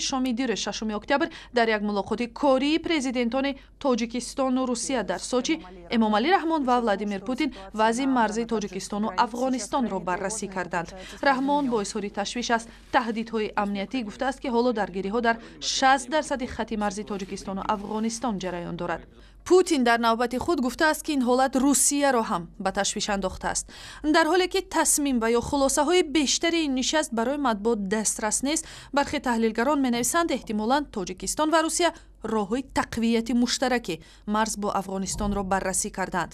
Шоми дирӯз, 6 октябр, дар як мулоқоти кории президентони Тоҷикистону Русия дар Сочи Эмомалӣ Раҳмон ва Владимир Путин вазъи марзи Тоҷикистону Афғонистонро баррасӣ карданд. Раҳмон бо изҳори ташвиш аз таҳдидҳои амниятӣ гуфтааст, ки ҳоло даргириҳо дар 60 дарсади хати марзи Тоҷикистону Афғонистон ҷараён дорад. Путин дар навбати худ гуфтааст, ки ин ҳолат Русияро ҳам ба ташвиш андохтааст. Дар ҳоле ки тасмим ва ё хулосаҳои бештари ин нишаст барои матбуот дастрас нест, бархе таҳлилгарон менависанд, эҳтимолан Тоҷикистон ва Русия роҳҳои тақвияти муштараки марз бо Афғонистонро баррасӣ карданд.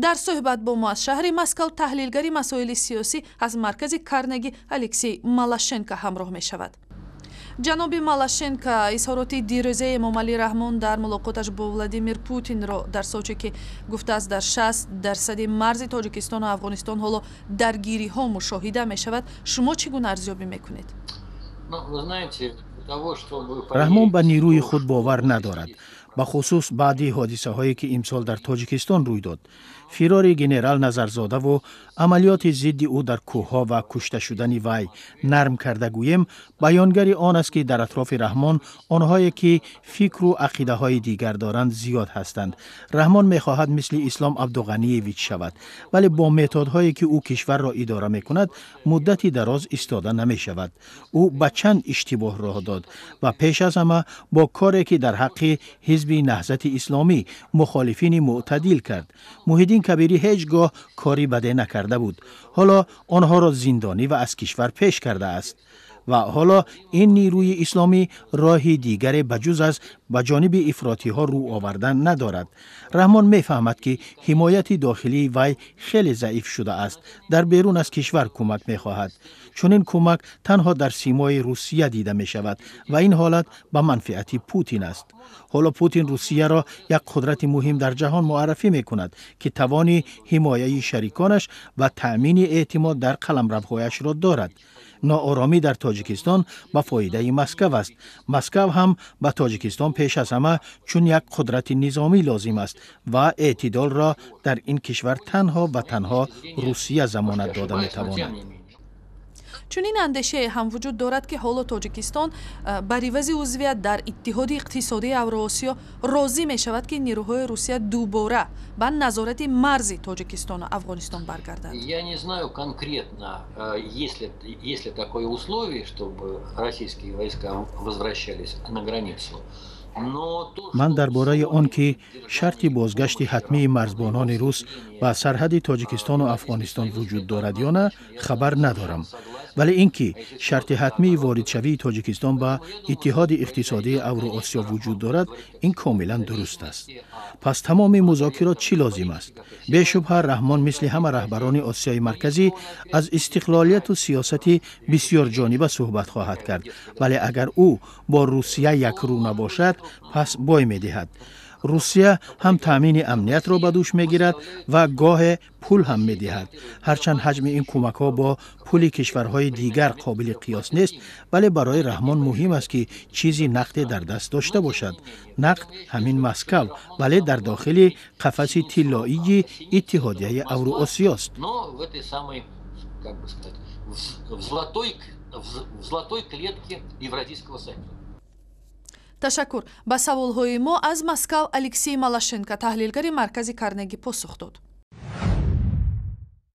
Дар суҳбат бо мо аз шаҳри Москав таҳлилгари масоили сиёсӣ аз Маркази Карнеги Алексей Малашенко ҳамроҳ мешавад. Ҷаноби Малашенко, изҳороти дирӯзаи Эмомалӣ Раҳмон дар мулоқоташ бо Владимир Путинро дар Сочи, ки гуфтааст, дар 60 дарсади марзи Тоҷикистону Афғонистон ҳоло даргириҳо мушоҳида мешавад, шумо чӣ гуна арзёбӣ мекунед? Раҳмон ба нерӯи худ бовар надорад, бахусус баъди ҳодисаҳое, ки имсол дар Тоҷикистон рӯй дод: фирори генерал Назарзодаву амалиёти зидди ӯ дар кӯҳҳо ва кушта шудани вай. Нарм карда гӯем, баёнгари он аст, ки дар атрофи Раҳмон онҳое, ки фикру ақидаҳои дигар доранд, зиёд ҳастанд. Раҳмон мехоҳад мисли Ислом Абдуғаниевич шавад, вале бо методҳое, ки ӯ кишварро идора мекунад, муддати дароз истода намешавад. Ӯ ба чанд иштибоҳ роҳ дод ва пеш аз ҳама бо коре, ки дар ҳаққи Ҳизби Наҳзати Исломӣ, мухолифини мӯътадил кард. Муҳиддин Кабирӣ ҳеҷ гоҳ кори баде накарда буд, ҳоло онҳоро зиндонӣ ва аз кишвар пеш кардааст. Ва ҳоло ин нерӯи исломӣ роҳи дигаре ба ҷуз аз ба ҷониби ифротиҳо рӯ овардан надорад. Раҳмон мефаҳмад, ки ҳимояти дохилии вай хеле заиф шудааст, дар берун аз кишвар кӯмак мехоҳад. Чунин кӯмак танҳо дар симои Русия дида мешавад ва ин ҳолат ба манфиати Путин аст. Ҳоло Путин Русияро як қудрати муҳим дар ҷаҳон муаррафӣ мекунад, ки тавони ҳимояи шариконаш ва таъмини эътимод дар қаламравҳояшро дорад. Нооромӣ дар Тоҷикистон ба фоидаи Москав аст. Москав ҳам ба Тоҷикистон пеш аз ҳама чун як қудрати низомӣ лозим аст ва эътидолро дар ин кишвар танҳо ва танҳо Русия замонат дода метавонад. Чунин андешае ҳам вуҷуд дорад, ки ҳоло Тоҷикистон бар ивази узвият дар Иттиҳоди Иқтисодии Авроосиё розӣ мешавад, ки нерӯҳои Русия дубора ба назорати марзи Тоҷикистону Афғонистон баргарданд. Я не знаю конкретно, есть ли такое условие, чтобы российские войска возвращались на границу. Ман дар бораи он ки шарти бозгашти ҳатмии марзбонони рус ба сарҳади Тоҷикистону Афғонистон вуҷуд дорад ё на, хабар надорам, вале ин ки шарти ҳатмии воридшавии Тоҷикистон ба Иттиҳоди Иқтисодии Авроосиё вуҷуд дорад, ин комилан дуруст аст. Пас тамоми музокирот чӣ лозим аст? Бешубҳа, Раҳмон мисли ҳама раҳбарони Осиёи Марказӣ аз истиқлолияту сиёсати бисёрҷониба суҳбат хоҳад кард, вале агар ӯ бо Русия якрӯ набошад, пас бой медиҳад. Русия ҳам таъмини амниятро ба дӯш мегирад ва гоҳе пул ҳам медиҳад. Ҳарчанд ҳаҷми ин кӯмакҳо бо пули кишварҳои дигар қобили қиёс нест, вале барои Раҳмон муҳим аст, ки чизи нақде дар даст дошта бошад. Нақд ҳамин Москав, вале дар дохили қафаси тиллоии Иттиҳодияи Авруосиёст. Как бы сказать, в золотой клетке Евразийского союза. Ташаккур. Ба саволҳои мо аз Москав Алексей Малашенко, таҳлилгари Маркази Карнеги, посух дод.